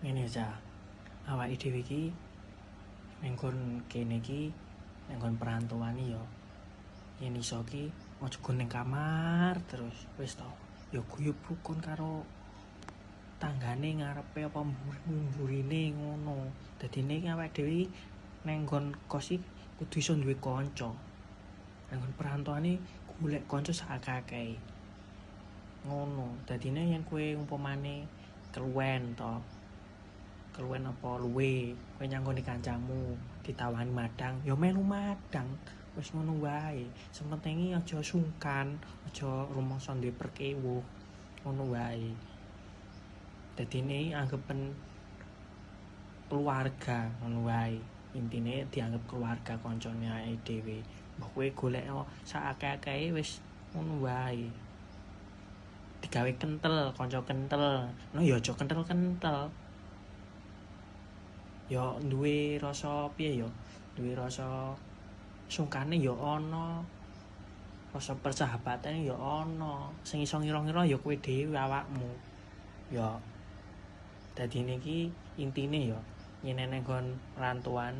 Ngene ya, Cah. Awake dhewe iki ning nggon kene iki, ning nggon perantauan iki ya. Yen iso ki aja nggon ning kamar terus, wis to. Ya guyub rukun karo tanggane ngarepe apa mburine ngono. Dadine iki awake dhewe ning nggon kos iki kudu iso duwe kanca. Nang nggon perantauan iki golek kanca sak akeh-akehe. Ngono. Dadine yen kowe umpamane keluwen to, keluwen apa luwe, kowe nyanggone kancamu ditawani madang, ya melu madang. Wis ngono wae. Sing penting aja sungkan, aja rumangsa duwe perkewuh. Ngono wae. Dadine anggepen keluarga ngono wae. Intine dianggep keluarga kancane awake dhewe. Mbok kowe golek sak akeh-akehe wis ngono wae. Digawe kentel, kanca kentel. No ya aja kentel-kentel. Ya duwe rasa piye ya? Duwe rasa sungkane ya ana. Rasa persahabatane ya ana. Sing iso ngira-ngira ya kowe dhewe awakmu. Ya dadine iki intine ya yen nang nggon rantauan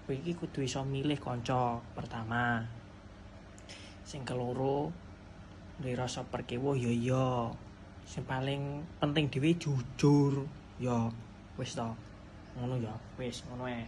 kowe iki kudu iso milih kanca pertama. Sing keloro duwe rasa perkewuh ya iya. Sing paling penting dhewe jujur ya. Wis to. Ngono ya, wis ngono ae.